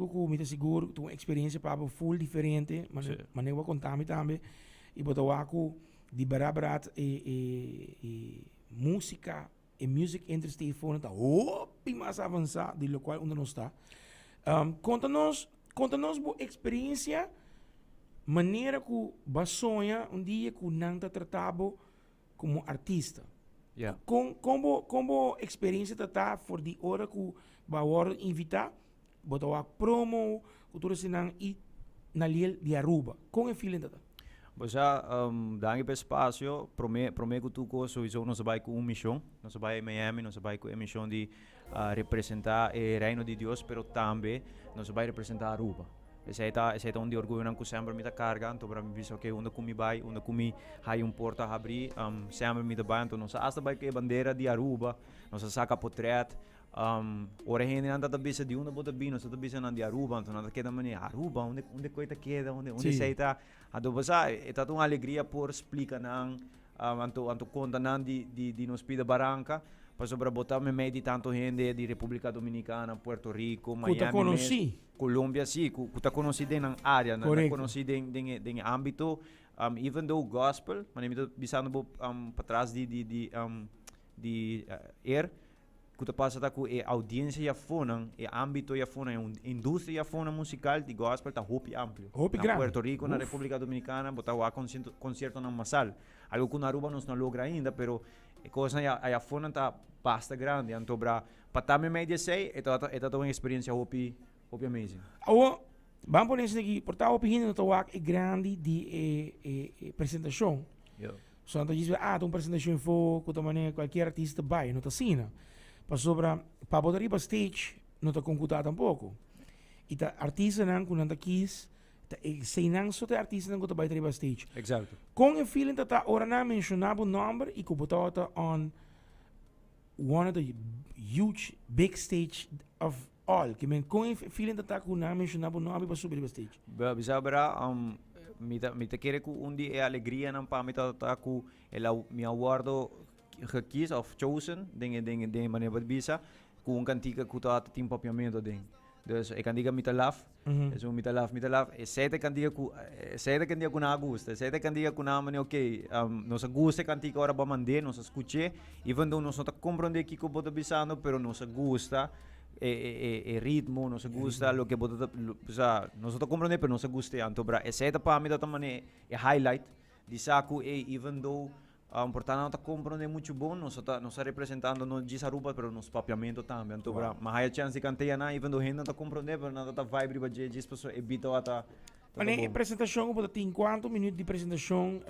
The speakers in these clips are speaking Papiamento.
Ku mi ta sigur ku ta un eksperensia pa bo ful diferente, manera bo a konta mi tambe, i bo ta wak ku di bèrdat bèrdat e e e músika, e music industry eifonan ta hopi mas avansá di lokual unda nos ta. Konta nos, konta nos bo eksperensia manera ku bo a soña un dia ku nan ta trata bo komo artista. Kon kon bo kon bo eksperensia ta ta for di ora ku bo a wòrdu invitá? Bo ta wak promo ku tur eseinan i na liel di Aruba. Kon e feeling ta ta? Bo sa, danki pa e spasio. Prome, prome ku tur kos souiso nos a bai ku un mishon. Nos a bai Miami, nos a bai ku e mishon di representá e Reino di Dios, pero tambe nos a bai representá Aruba. Esei ta, esei ta un di orguyonan ku semper mi ta karga. Anto ora mi bisa oke, unda ku mi bai, unda ku mi haya un porta habrí, semper mi ta bai. Anto nos a asta bai ku e bandera di Aruba, nos a saka potrèt. Ora hendenan ta ta bisa di unda bo ta bini, nos ta ta bisa nan di Aruba, anto nan ta keda manera, Aruba? Unda unda koe ta keda? Unda unda esei ta? Anto bo sa, e ta ta un alegria por splika nan, anto anto konta nan di di di nos pida baranka, pasobra bo ta meimei di tanto hende di Republica Dominicana, Puerto Rico, Ku ta Miami mes, konosí. Colombia, si, ku ku ta konosí den nan área, nan ta Korekto. konosí den den e den e ámbito, even though gospel, manera mi ta bisando bo patras di di di di air, Ku ta pasa ta ku e audiencia y afonan, e ambito y afonan, e industria y afonan musical di gospel ta hopi amplio. Hopi Na grandi. Puerto Rico, na Uf. Republica Dominicana, bo ta wak conciertonan masal. Algo ku na Aruba nos no logra ainda, pero e cosnan ya aya afonan ta basta grandi. Anto bra, pa ta meimei di esei, e tabata e tabata un experiencia hopi hopi amazing. Awor, ban pone esaki aki, por ta hopi hende no ta wak e grandi di e e e presentacion. Yo. So nan ta djis ah ta un presentacion fo cu ta manera cualkier artista bay, no ta asina. Pasobra pa bo ta riba stage no ta concuta tampoco. Y ta artistanan cu nan ta kies, ta eseynan so ta e artistanan cu ta bay ta riba stage. Exacto. Con e feeling ta ta ora nan menciona bo nomber y cu bo tabata on one of the huge big stage of all? Ke men con e feeling ta ta cu nan menciona bo nomber y bo a subi riba stage? Bo bisa bra, mi ta, mi ta kere cu un di e alegrianan pa mi ta ta cu el a, mi a wordo gekies of chosen den e, den e, den e manera pa bisa, cu un cantica cu ta tin papiamento aden. Dus e cantica Mi ta laf, esun Mi ta laf, Mi ta laf, esey ta e cantica cu, esey ta e cantica cu nan a gusta, esey ta e cantica cu nan a mane ok, nos a gusta e cantica ora bo a mand'é, nos a scuch'é, even though nos no ta comprende kico bo ta bisando, pero nos a gusta e, e, e, e ritmo, nos a gusta loke bo ta, o sea, nos no ta comprende pero nos a gust'é, anto bra esey ta pa mi ta ta mane e highlight di sa cu ey even though Por ta nan no ta comprende mucho bon, nos ta nos ta representando no djis Aruba pero nos papiamento tambe. Anto bra, mi haya chance di canta nan even though hende no ta comprende pero nan ta ta vibe riba dje djis pasobra e beat tabata tabata Wanneer e bon. presentacion ku bo ta tin kuantu minuut di presentacion,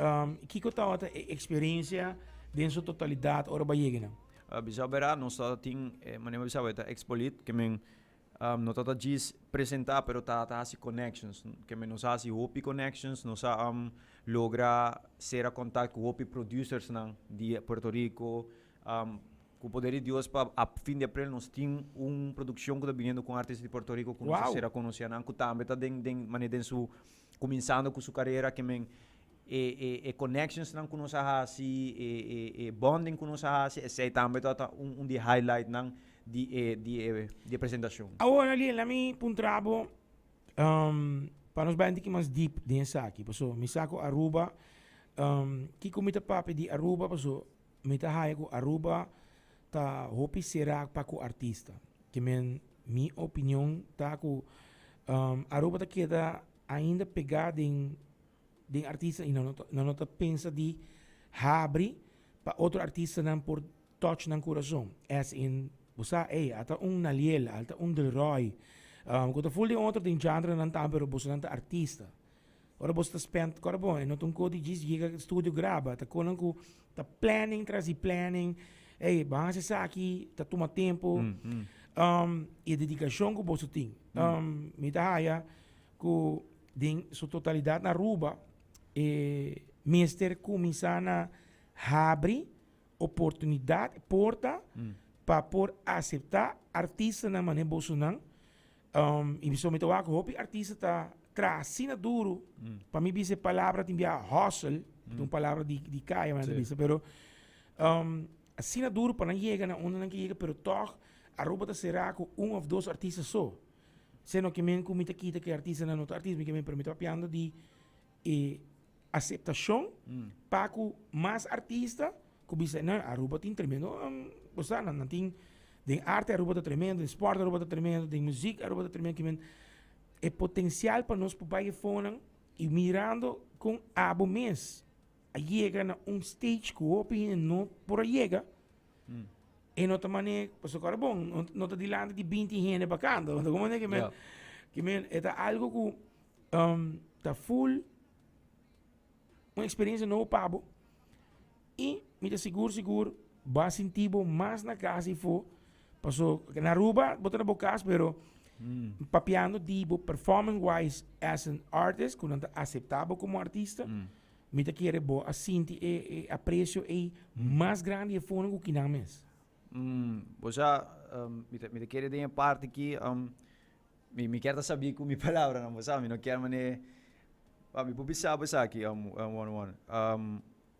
kiko tabata e experiencia den su totalidad ora bo a yega nan? Bisa bera nos ta tin, manera mi a bisa bo e ta expolit ke men No ta ta djis presenta pero ta ta hasi connections. Ke men nos a hasi hopi connections, nos a logra sera contact ku hopi producersnan di Puerto Rico. Ku poder di Dios pa a fin di april nos tin un produccion ku ta biniendo ku un artista di Puerto Rico ku nos a sera konosi anan ku tambe ta den den manera den su kuminsando ku su karera ke men e e e connectionsnan ku nos a hasi e e e bonding ku nos a hasi esei tambe ta ta un un di e highlightnan di e di e di e presentacion. Awor Nalien la mi puntra bo pa nos bai un tiki mas deep den esaki paso mi sa ku Aruba kiko mi ta papia di Aruba paso mi ta haya ku Aruba ta hopi sera pa ku artista ke men mi opinion ta ku Aruba ta keda ainda pega den den artista y nan no ta pensa di habri pa otro artistanan por touch nan curason. As in, bo sa, ey, ata un Naliel, ata un Delroy, cu ta full di otro den genrenan tambe, pero bosonan ta artista. Ora boso ta spend, cora bon, e no ta un co di djis yega studio graba, ta conan cu ta planning tras di planning, ey, bo haci esaki, ta tuma tempo, y e dedicacion cu boso tin. Mi ta haya cu den su totalidad na Aruba e mester cuminsa na habri oportunidad, porta, pa por acepta artistanan manera bosonan. Y mi ta wak hopi artista ta traha asina duro, pa mi bisa e palabra tin bia hustle, ta un palabra di caya manera ta bisa, pero asina duro pa nan yega na unda nan ke yega, pero toch Aruba ta cera cu un of dos artista so. Seno ke men ku mi ta kita ku e artistanan no ta artista, mi ke men, pero mi ta papiando di e aseptashon pa ku mas artista ku bisa, no, Aruba tin tremendo, bo sa, nan tin, den arte Aruba ta tremendo, den sport Aruba ta tremendo, den muziek Aruba ta tremendo, ke men e potensial pa nos por bai e fonan i mirando kon abo mes a yega na un stage ku hopi hende no por a yega. E no ta mane, pasobra kòrda bon, no, no ta dilanti di binti hende pa kanta. Bo ta komprende ke men, ke men e ta algo ku ta full un eksperensia nobo pa bo i mi ta sigur sigur bo a sinti bo mas na kas ifo, paso na Aruba bo ta na bo kas pero papiando di bo performance wise as an artist ku nan ta asepta bo komo artista. Mi ta kere bo a sinti e e aprecio ei mas grandi e fono ku kinan mes. Bo sa, mi ta mi ta kere den e parti aki, mi mi kier ta sabí ku mi palabranan, bo sa, mi no kier manera, pa mi por bisa bo esaki, one one.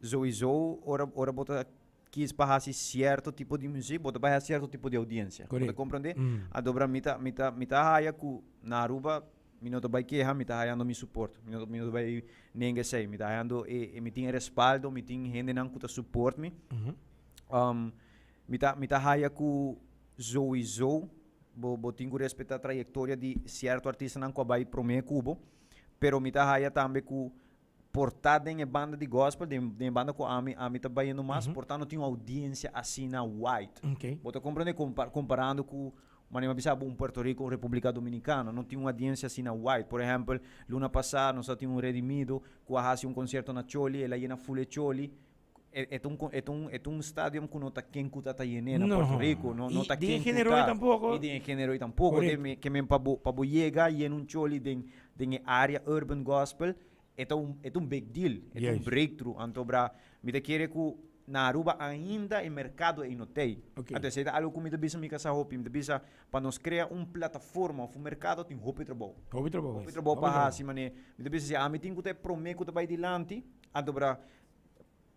Souiso ora ora bo ta kis pa hasi sierto tipo di muzik, bo ta bai hasi sierto tipo di oudiensia. Bo ta komprondé? Adobra mi ta mi ta mi ta haya ku na Aruba Mi no ta bai keha, mi ta hayando mi support. Mi no, mi no ta bai nenga esei. Mi ta hayando e, e mi tin e respaldo, mi tin hendenan ku ta support mi. Mi ta, mi ta haya ku souiso bo, bo tin ku respetá trayektoria di sierto artistanan ku a bai promé ku bo. Pero mi ta haya tambe ku por ta den e banda di gospel, den, den e banda ku ami, ami ta bayendo mas, por ta no tin un audiencia asina wide. Bo ta comprende? Compa, comparando ku, manera mi a bisa bo, un Puerto Rico, un Republica Dominicana, no tin un audiencia asina wide. Por ehempel, luna pasá nos a tin un Redimido ku a hasi un concierto na Choli, el a yena full e Choli. E, e ta un, e ta un, e ta un stadium ku no ta ken ku ta ta yen'é na Puerto Rico, no, no I ta den e ken ku género ei ta. tampoco. I den e género ei tampoco. Correcto. Ke men pa bo, pa bo yega yena un Choli den, den e área urban gospel, E ta un, e ta un big deal, e ta un breakthrough. Anto bra, mi ta kere ku na Aruba ainda e merkado ei no t'ei. Anto esei ta algu ku mi ta bisa mi kasá hopi. Mi ta bisa pa nos krea un plataforma òf un merkado tin hopi trabou. Hopi trabou, Hopi trabou pa hasi manera. Mi ta bisa si ami tin ku ta e promé ku ta bai dilanti, anto bra,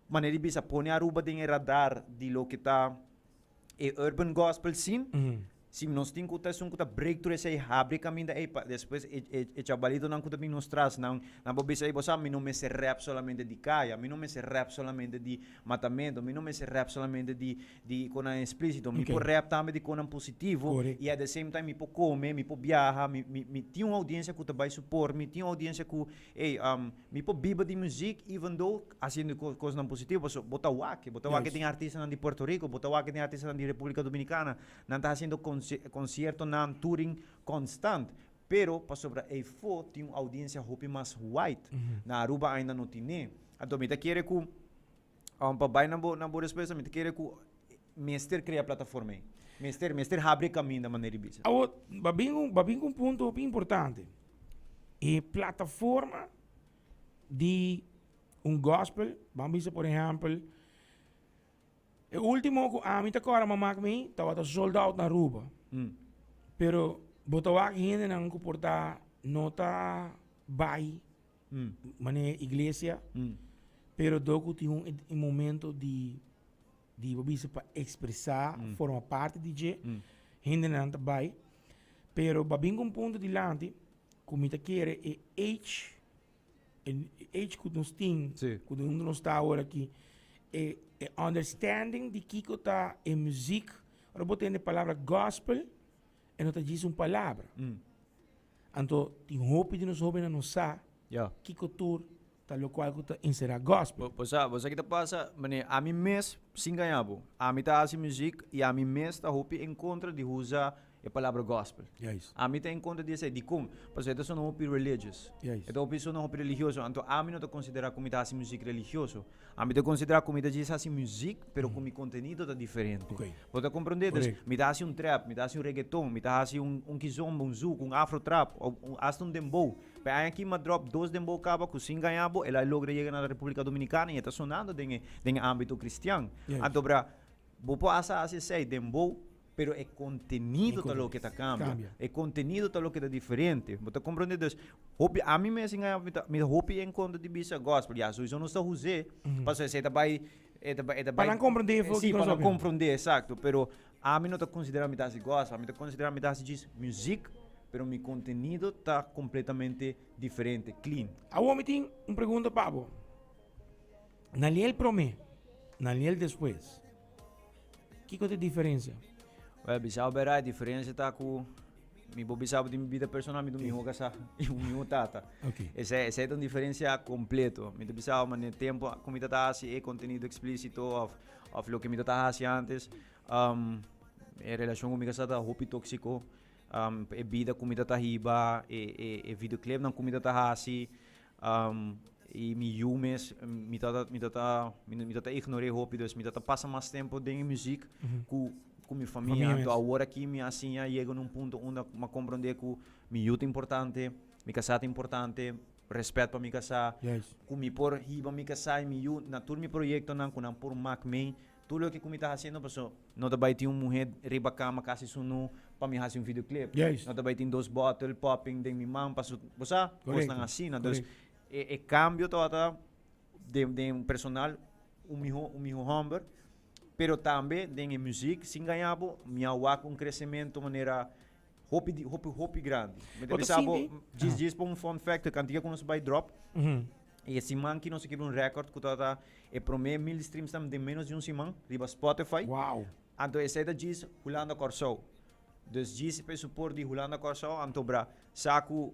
manera di bisa pone Aruba den e radar di loke ta e urban gospel scene. Si nos tin cu ta esun cu ta break through esey habri caminda ey pa despues e e e chabalitonan cu ta bin nos tras nan nan por bisa ey bo sa mi no mester rap solamente di caya mi no mester rap solamente di matamento mi no mester rap solamente di di conan explicito mi por rap tambe di conan positivo y at the same time mi por come mi por biaha mi mi mi tin un audiencia cu ta bay support mi tin un audiencia cu ey mi por biba di muziek even though haciendo cosnan positivo pasobra bo ta wak bo ta wak den artistanan di Puerto Rico bo ta wak den artistanan di Republica Dominicana Nan ta haciendo conciertonan, touring constant, pero pasobra eyfo tin un audiencia hopi mas wide. Na Aruba ainda no tine. Anto mi ta kere cu, pa bay na bo, na bo respuesta, mi ta kere cu mester crea plataforma ey. Mester, mester habri caminda manera di bisa. Awor, ba bin un, ba bin cu un punto hopi importante. E plataforma di un gospel, ban bisa por ehempel, E ultimo ku ami ta kòrda mama ku mi tabata sold out na Aruba. Pero bo ta wak hendenan ku por ta no ta bai manera iglesia, pero dor ku tin un momento di di bo bisa pa ekspresá, forma parti di dje, hendenan ta bai. Pero bo a bin ku un punto dilanti ku mi ta kere e age E age ku nos tin, ku di unda nos ta awor aki, e e understanding di kiko ta e muziek, ora bo tende e palabra gospel, e no ta djis un palabra. Anto tin hopi di nos hobennan no sa kiko tur ta lokual ku ta enserá gospel. Bo sa, bo sa ki ta pasa? Mane, ami mes, sin gaña bo, ami ta hasi muziek i ami mes ta hopi en kontra di usa E palabra gospel. Juist. Ami ta en kontra di esei. Dikon? Pasobra e ta sona hopi religious. Juist. E ta hopi sona hopi religioso. Anto ami no ta konsiderá ku mi ta hasi muzik religioso. Ami ta konsiderá ku mi ta djis hasi muzik, pero ku mi kontenido ta diferente. Oké. Bo ta komprondé? Dus, Korekt. mi ta hasi un trap, mi ta hasi un reggaeton, mi ta hasi un un kizomba, un zouk, un afro trap, òf un asta un dembow. Pa e aña aki mi a dròp dos dembow kaba ku sin gaña bo, el a logra yega na Repúblika Dominikana i e ta sonando den e den e ámbito kristian. Juist. Anto bra, bo por hasta hasi esei, dembow, Pero e contenido ta loke ta cambia. E contenido ta loke ta diferente. Bo ta comprende? Dus, hopi, ami mes en mi ta, mi ta hopi en contra di bisa gospel. Ya, sowieso nos ta huz'é, pasobra esei ta bai, e ta bai, e ta Pa bai nan comprende for Sí, kiko pa nos nan papia. comprende, exacto. Pero ami no ta considera mi ta hasi gospel. Ami ta considera mi ta hasi djis muziek. Pero mi contenido ta completamente diferente, clean. Awor mi tin un pregunta pa bo. Naliel prome, Naliel despues. Kiko ta e diferencia? Well, bisa bo bera, e diferencia ta cu mi por bisa bo di mi bida personal, mi ta un miho casá y un miho tata. Esey, esey ta un diferencia completo. Mi ta bisa bo manera tempo cu mi ta ta haci e contenido explícito of, of loke mi ta ta haci antes, e relacion cu mi casá ta hopi tóxico. E bida ku mi ta ta hiba, e e videoclipnan ku mi ta ta hasi, i mi yu mes mi ta ta mi ta ta mi ta ta ignor'é hopi, dus mi ta ta pasa mas tempu den e muzik ku ku mi famia. Anto awor aki mi a siña yega na un punto unda mi a komprondé ku mi yu ta importante, mi kasá ta importante, rèspèt pa mi kasá, ku mi por hiba mi kasá i mi yu na tur mi proyektonan ku nan por mak mei. Tur loke ku mi ta hasiendo paso no ta bai tin un muhe riba kama kasi sunu pa mi hasi un videoclip. No ta bai tin dos bottle popping den mi man paso bo sa kosnan asina. Dus e e kambio tabata den den personal un miho un miho homber pero tambe den e muziek sin gaña bo mi a wak un kresemento manera hopi di hopi hopi grandi. Mi ta bisa bo djis djis pa un fun fact e kantiga ku nos bai drop E siman ki nos a kibra un record ku tabata e promé 1000 streams nan den menos di un siman riba Spotify. Wow! Anto esei ta djis Hulanda Kòrsou. Dus djis pa e support di Hulanda Kòrsou anto bra sa ku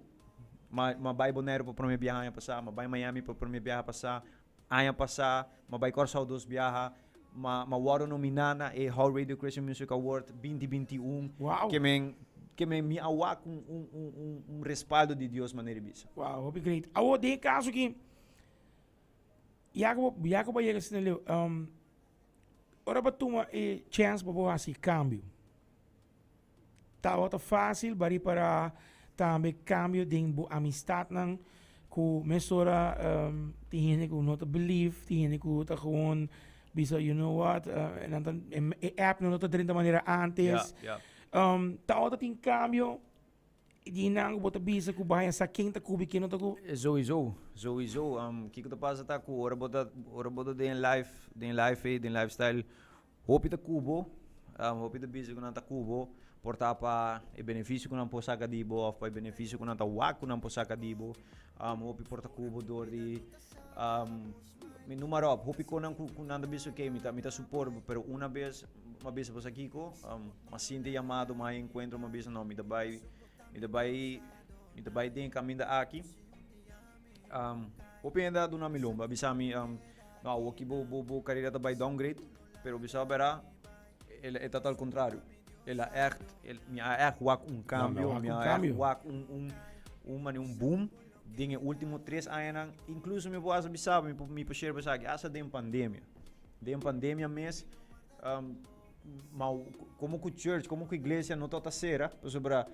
ma ma bai Boneiru pa promé biaha aña pasá, ma bai Miami pa promé biaha pasá aña pasá, ma bai Kòrsou dos biaha, ma ma wòrdu nominá na e How Radio Christian Music Award 2021. Wow! Ke men ke men mi a wak un un un un un respaldo di Dios manera di bisa. Wow, hopi great. Awor den e kaso ki ya ku bo ya ku bo a yega asina leu, ora bo a tuma e chèns pa bo hasi kambio, tabata fásil bo a ripará tambe kambio den bo amistatnan ku mesora tin hende ku no ta believe, tin hende ku ta gewoon bisa you know what, nan ta e app no ta drenta manera antes. Tabata tin kambio Di nan ku bo ta bisa ku bai a sa ken ta kubi ken no ta kubi? Souiso, souiso. Kiko ta pasa ta ku ora bo ta ora bo ta den life den life ei den lifestyle hopi ta kubo hopi ta bisa ku nan ta kubo por ta pa e benefisio ku nan por saka di bo òf pa e benefisio ku nan ta wak ku nan por saka di bo hopi por ta kubo dor di mi numa ròp hopi konan ku ku nan ta bisa oke mi ta mi ta support bo pero una bes mi a bisa bo sa kiko Mi a sinti yamado, mi a haña enkuentro, mi a bisa no, mi ta bai, mi ta bai, mi ta bai den e kaminda aki. Hopi hende a duna mi lomba, a bisa mi, no, awoki bo, bo, bo karera ta bai downgrade, pero bisa bera, el, e ta al kontrario. El a ègt, el, mi a ègt wak un kambio, mi a ègt wak un, un, un mane un boom den e último tres añanan. Inkluso mi por hasta bisa bo, mi por, mi por share bo esaki, hasta den pandemia. Den pandemia mes, Ma como cu church, como cu iglesia no ta cera, pasobra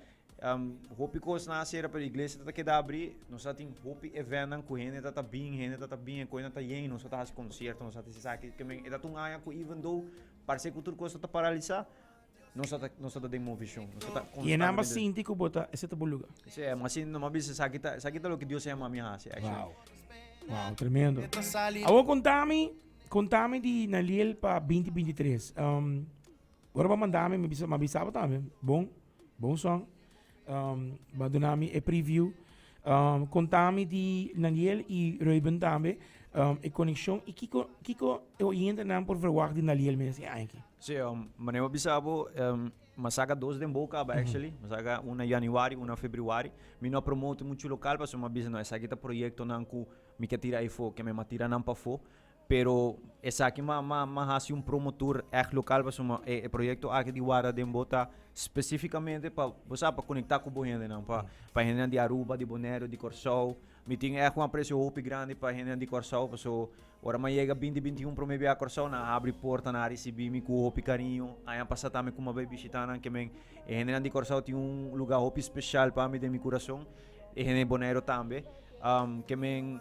hopi cosnan a cera pero iglesia ta keda abri, nos a tin hopi eventnan cu hende ta ta bin, hende ta ta bin, e coinan ta yen, nos ta haci concierto, nos ta haci esaki, ke men e ta un aña cu even though parce cu tur cos ta paralisa, nos ta nos ta den movecion, nos ta Y e nan ba sinti cu bo ta, ese ta bo lugar. Si, ma si no, m'a bisa esaki ta, esaki ta loke Dios a yama mi haci actually. Wow, wow, tremendo. Awor contami. Contami di Naliel pa 2023. Ora bo mandami, mi bisa, mi bisa bo tambe. Bon, bon song. Bo a dunami e preview. Contami di Naliel y Ruben tambe. E conexion y kiko, kiko e oyentenan por verwacht di Naliel mes e aña aki. Sí, manera bo bisa bo, mi a saca dos den boca aba actually. Mi a saca un na januari, un na februari. Mi no a promote mucho local pasobra mi a bisa no esaki ta proyectonan cu Mi ke tira ei fo, ke mi a tira nan pafó. Pero esaki m'a m'a m'a hasi un promo tour ègt lokal pasobra e e proyekto aki di Warda den Bo ta spesífikamente pa bo sa pa konektá ku bo hendenan, pa pa hendenan di Aruba, di Boneiru, di Kòrsou. Mi tin ègt un apresio hopi grandi pa hendenan di Kòrsou pasobra ora m'a yega 2021 promé bia Kòrsou nan a habri porta, nan a risibí mi ku hopi kariño. Aña pasá tambe ku m'a bai bishitá nan ke men e hendenan di Kòrsou tin un lugá hopi speshal pa mi den mi kurason, e hende di Boneiru tambe. Ke men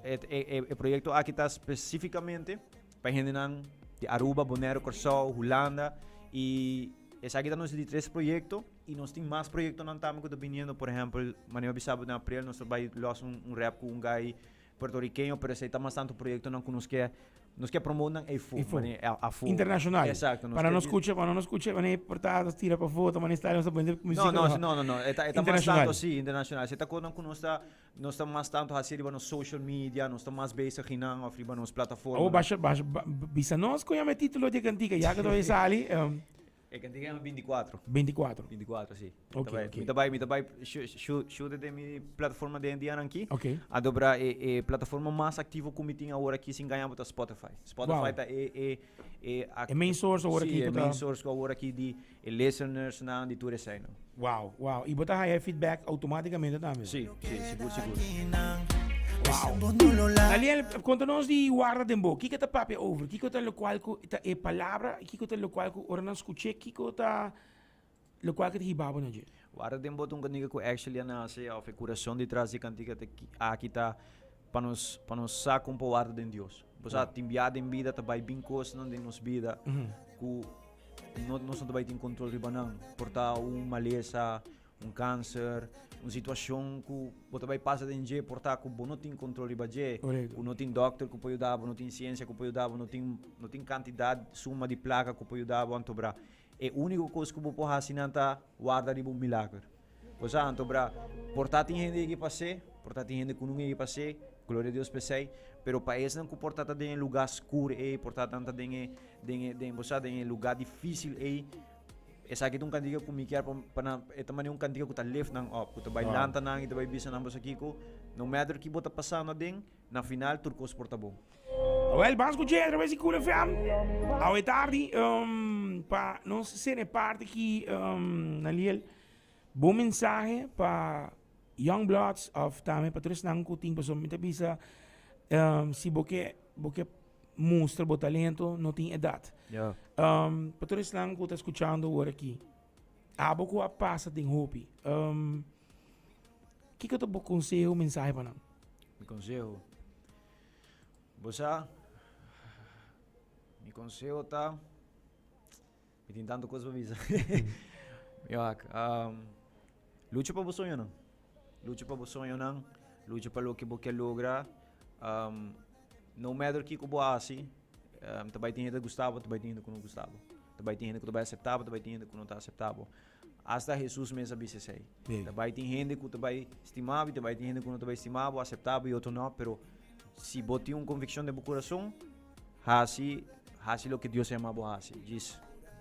e e e proyekto aki ta spesífikamente pa hendenan di Aruba, Boneiru, Kòrsou, Hulanda i esaki ta nos di tres proyekto i nos tin mas proyektonan tambe ku ta biniendo. Por ehèmpel, manera mi a bisa bo den aprel nos ta bai lòs un un rèp ku un guy. Puertorriqueño, pero esei ta mas tanto proyectonan ku nos ke nos ke promote nan eyfo, Eyfo. mane afo. Internacional. Exacto, nos Pa nan ke no scucha, pa nan no scucha, mane portada ta tira pafó, ta mane style nos ta pone No, musica. no, no, no, no, e ta mas Internacional. tanto, sí, internacional. Esei ta kosnan ku nos ta nos ta mas tanto hasi riba nos social media, nos ta mas bezig hinan of riba nos plataformanan. Oh, basha, basha, bisa nos kon yama e titulo di e kantika, ya ku ta bai sali. E kantika yama 24. 24. 24, sí. Ok, ok. Mi ta bai shoot den mi plataforma den dianan aki. Ok. A dobra e plataforma mas activo ku mi tin awor aki sin gaña bo ta Spotify. Spotify ta e E main source awor Sí, aki e ku ta main source ku awor aki di e listeners nan, di tur esei nan. Wow. I bo ta haya e feedback automaticamente tambe? Sí, sigur, sigur. Wow. Daniel, konta nos di Warda den Bo. Kiko ta papia over? Kiko ta lokual ku ta e palabra? Kiko ta lokual ku ora nan skuch'é? Kiko ta lokual ku ta hiba bo na dje? Warda den Bo ta un kantika ku actually a nase òf e kurason detras di e kantika ta aki ta pa nos sa kon por warda den Dios. Bo sa, tin bia den bida ta bai bin kosnan den nos bida ku no nos no ta bai tin kontrol riba nan. Por ta un malesa, un kanser, un situashon ku bo ta bai pasa den dje, por ta ku bo no tin kontrol riba dje, ku no tin dòkter ku por yuda bo, no tin siensia ku por yuda bo, no tin kantidat, suma di plaka ku por yuda bo. Anto bra, e úniko kos ku bo por hasi nan ta warda riba un milager. Bo sa, anto bra, por ta tin hende yega pas'é, por ta tin hende ku no yega pas'é, gloria a Dios p'esei, pero pa esnan ku por ta ta den e lugá skur ei, por ta nan ta den e, den e, den, bo sa, den e lugá difísil ei, Esaki ta un kantika ku mi kier pa nan, e ta manera un kantika ku ta lift nan op, ku ta bai lanta nan i ta bai bisa nan boso kiko, no matter ki bo ta pasando aden, na final tur kos por ta bon. Awel, ban skuch'é atraves di Cool FM. Awe tardi, pa nos sene parti ki, Naliel, bo mensahe pa Young Bloods of tambe pa tur esnan ku tin, pasobra mi ta bisa, si bo ke, bo ke mustra bo talento, no tin edat. Pa tur esnan ku ta skuchando awor aki, abo ku a pasa den hopi, kiko ta bo konseho, mensahe pa nan? Mi konseho? Bo sa, mi konseho ta, mi tin tantu kos pa bisa. Mi wak, lucha pa bo soñonan. Lucha pa bo soñonan, lucha pa loke bo ke logra. No matter kiko bo hasi, ta bai tin hende ta gusta bo, ta bai tin hende ku no gusta bo. Ta bai tin hende ku ta bai aseptá bo, ta bai tin hende ku no ta aseptá bo. Asta Hesus mes a bisa esei. Ta bai tin hende ku ta bai stima bo i ta bai tin hende ku no ta bai stima bo, aseptá bo i otro no. Pero si bo tin un konvikshon den bo kurason, Hasi, hasi loke Dios a yama bo hasi. Djis,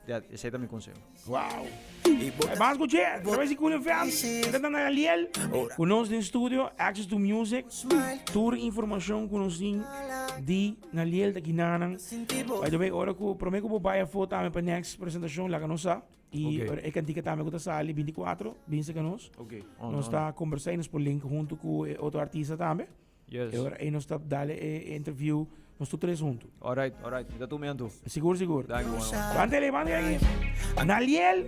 dat, esei ta mi konseho. Wow! E bas ku dje, traves di Cool FM, e ta na Aliel, ku nos den studio, Access to Music, tur informashon ku nos tin di Naliel ta kinanan. By the way, ora ku, prome ku bo bai afó tambe pa next presentashon, laga nos sa. I Ok. ora e kantika tambe ku ta sali 24, bin serka nos. Ok, on, Nos on. ta kombersá i nos por link huntu ku e otro artista tambe. Yes. E ora ei nos ta dale e interview, nos tur tres huntu. Alright, alright. Mi ta tuma anto. Sigur, sigur. Danki, bueno. Bante lei, bante lei. Naliel,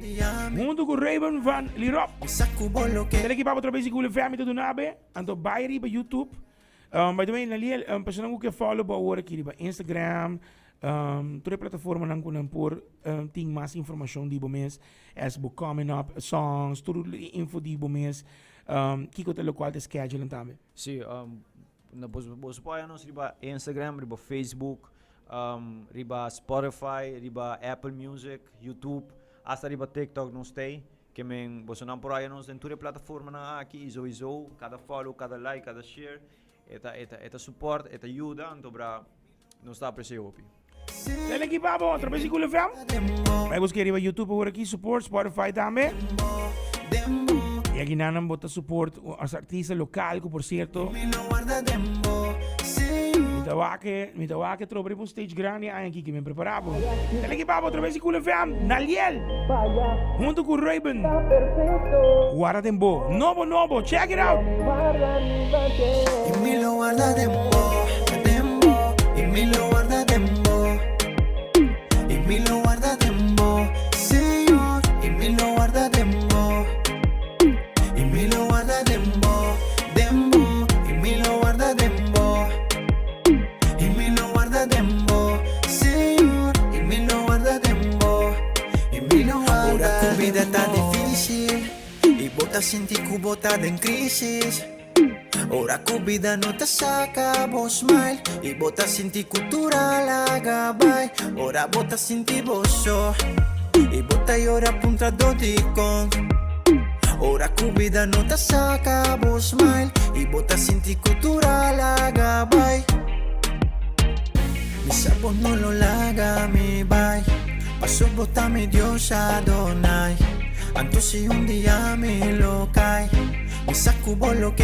huntu ku Rayburn van Lirop. Tel ekipa bo trabes di Cool FM ta duna be. Anto bai riba YouTube. By the way, Naliel, personanan ku ke follow bo awor aki riba Instagram, tur e plataformanan ku nan por tin mas informashon di bo mes, as bo coming up songs, tur info di bo mes, kiko ta lokual ta schedule tambe. Sí, na boso, boso por haya nos riba Instagram, riba Facebook, riba Spotify, riba Apple Music, YouTube, hasta riba TikTok nos t'ei. Ke men bosonan por haya nos den tur e plataformanan aki i souiso kada follow, kada like, kada share e ta support, e ta yuda, anto bra nos ta aprecia hopi. Dale aquí pa bo, otra vez Cool FM. Bai busca riba YouTube awor aki, support, Spotify tambe. Y aki nanan bo ta support as artista local, ku por cierto. Mi ta wak, mi ta wak tropa riba un stage grandi aña aki, ke men prepara bo. Dale aquí pa bo, otra vez Cool FM. Naliel, hunto ku Ruben. Guarda den bo. Nobo, nobo, check it out. Y mi lo guarda den bo, den bo. Y mi lo guarda den bo. Y mi lo guarda den bo, Señor. Y mi lo guarda den bo. Y mi lo guarda den bo, den bo. Y mi lo guarda den bo. Y mi lo guarda den bo, Señor. Y mi lo guarda den bo. Y mi lo guarda. Ora ku bida ta difísil. Y bo ta sinti ku bo ta den crisis. Ora ku bida no ta saka bo smile i bo ta sinti ku tur a laga bai. Ora bo ta sinti bo so i bo ta yora puntra dikon. Ora ku bida no ta saka bo smile i bo ta sinti ku tur a laga bai. Mi sa bo no lo laga mi bai, paso bo ta mi Dios Adonai. Anto si un dia mi lo kai, mi sa ku bo lo ke.